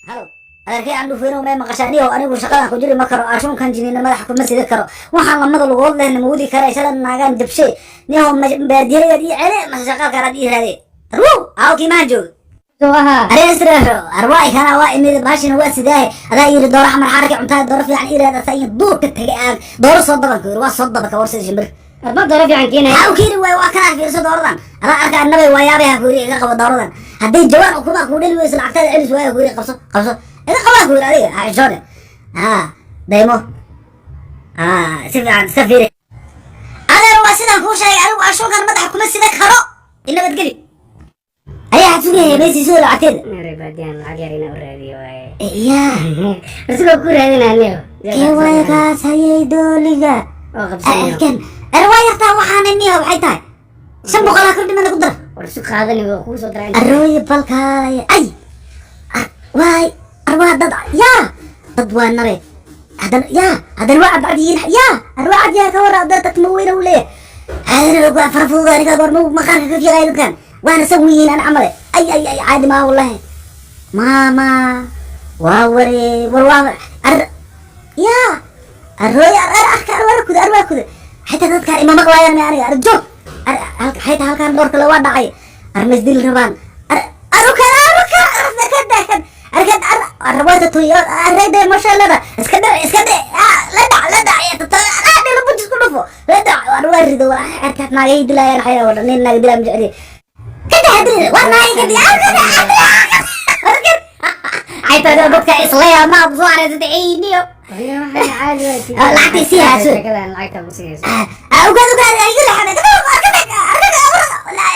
Halo, adeerkay aan dhufayno, may maqashaa? Niyow, anigu shaqadan ku jiri ma karo. Ashuunkan jinina madaxa kuma sida karo. Waxaan lamada lugood lehna ma wadi kara. Shala naagaan jabshe. Niyow, baadiyadaad ii cele mase shaqaalkaanaad ii raade? Arwow, aaw kiimahan jooga? Soo ahaa. Areesreero arwaay kana waa imid, baashina waa sidaahe. Adaa yiri dooro xamar xaarka cuntaa, dooro fiican ii raad. Asaa iyo duurka tagay aag dooro soo dabanka yiri, waa soo dabanka war sida shimbir. Arma dooro fiican keenaya. Maxaa u keeni waayo? Waa kanaa, fiirso dooradan. Adaa arka annabay, waa yaabay. Ha ku yiri iga qabo dooradan. Hadday jawaan ukuma kuu dhali weyso, lacagtaada celis waayo. Ku yiri qabso, qabso, iga qabaa ku yiri. Adiga ha xishoone. Ha daymo, ha si fiican iska fiiri. Adeer, waa sidaan kuu sheegay, anigu ashuunkan madaxa kuma sida karo. I nabadgeli. Ayaa xad sugaya meesii soo lacagteeda. Reer baadiyan lacag yar inaa u raadiyo waaye. Yaa. Asigoo ku raadinaa niyo. Kee waay kaas hayay dooliga? Oo qabsanayo. Kan er waa yartaa. Waxaana niyo waxay tahay 500 kordhimana ku dar. War isu qaadani, waa kuu soo diraa. Arooye balkaalaya ay waay arwaa dad yaa dad waa nabe haddana yaa haddana waa cadcad yihiin yaa arwaa cad yaa ka wara dad dadma weyna u leeyahay haadana waa fara fudud. Aniga goorma maqaarka ka fiiqaya dadkan waana san yihiin an camale. Ay ay ay, caadi maa wallahi. Maama waa ware war waa ar yaa arooye ar ar arka arwaa kuda, arwaa kuda. Xitaa dadkaan ima maqlaayaan me aniga ar joog ar xitaa halkaan dhowr kale waa dhacay. Arma isdili rabaan? Ar aruka aruka arka arka ar arwaata tuy arayda mashalada iska dhac, iska dhac, la dhac, la dhac ya tata la bujis ku dhufo, la dhac. Arwaa rido arka naagay dilayaan xaya wada nin naag dilaa ma jecli kada hadil war naagay kada arka xaytaa dadka islaya ma soo areysatay eyniyo. Caadi waa. Lacagta sii hayso. Sheekadan lacagta ku siinayso. Ugaad ugaad iga leexda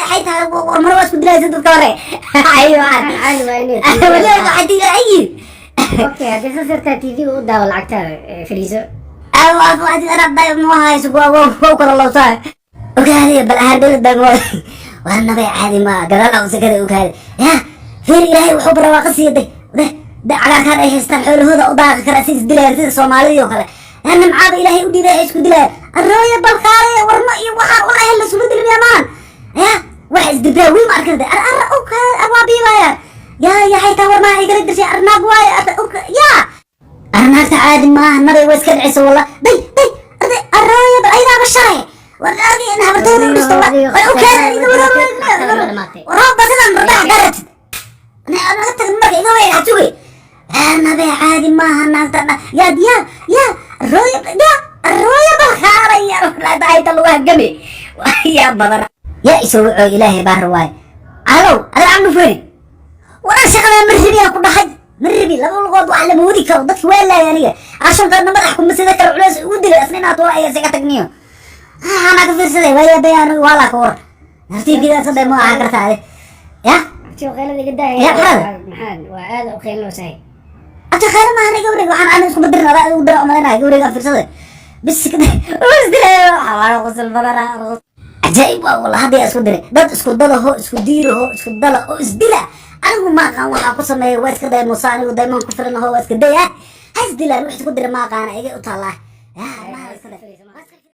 xaytaa war mar waa isku dilaysa dadka hore ayo. Caadi waa inay. Wali waxay dilay. Okay, haddii saas yartaa TV u daawo, lacagtaada fadhiiso. Ogaade bal ahaan dagmo war nabay caadi ma gadaal sakada ogaade ya fiir. Ilaahay wuxuu barwaaqa siiya de de de cagaarkaan ay haystaan, xoolahooda u daaqi kara si isdilayaan sida Soomaalidii oo kale. Yaa nimcaada Ilaahay u dhiibay ay isku dilayaan. Arooya balkaale warma iyo waxaan walaahi lasula dilmiya maahan ya wax isdibraa wiil ma arkin ar ar waa biibaayaan yaa yaa xaytaa warmaha ay kala dirshay arnaag waaye yaa arnaagta caadi maaha nabay waa iska dhicisa walla day day arday arooya bal aydaaba shalay war argay in habartooda u dhisto way u keenay warooba sidan radax daratid naga tag marka iga wareeg sugay nabe caadi maaha naagta yaa yaa yaa arooya yaa arooya balkaalaya ayta lagu hagame yaa badan yaa isoo wacoo. Ilaahay baa rawaay. Alow, adeer aan dhufeeni waran shaqada ma rabi aan ku dhahay, ma rabi. Laba lugood wax lama wadi karo. Dadki waa laayay aniga ashankaadna madax kuma sida kale culeys ugu dilay asna inaad wala ayaa isaga tagniyo anaa ka fiirsaday waaya bayaan waa laa ka war tartiibkiida iska day ma ahaan kartaa ade ya. Abti, qaylada iga daaya. Ya, maxaad? Maxaad waa aad u qaylinaysaa? Abti, khayra maahan gawriga. Waxaan aan isku badirin adaa ugu dara umalaynaya gawriga aan fiirsaday bis isdilay waa qosol badana. Cajaa'ib waa wallah. Hadda yaa isku diray dad isku dadaho, isku diiraho, isku dala oo isdila. Anigu ma aqaan waxaa ku sameeya. Waa iska day muuse, anigu daymaan ku filan aho. Waa iska day ah, ha isdilaan. Wax isku dira ma aqaana, iga u taallaa. Ya ma iska day.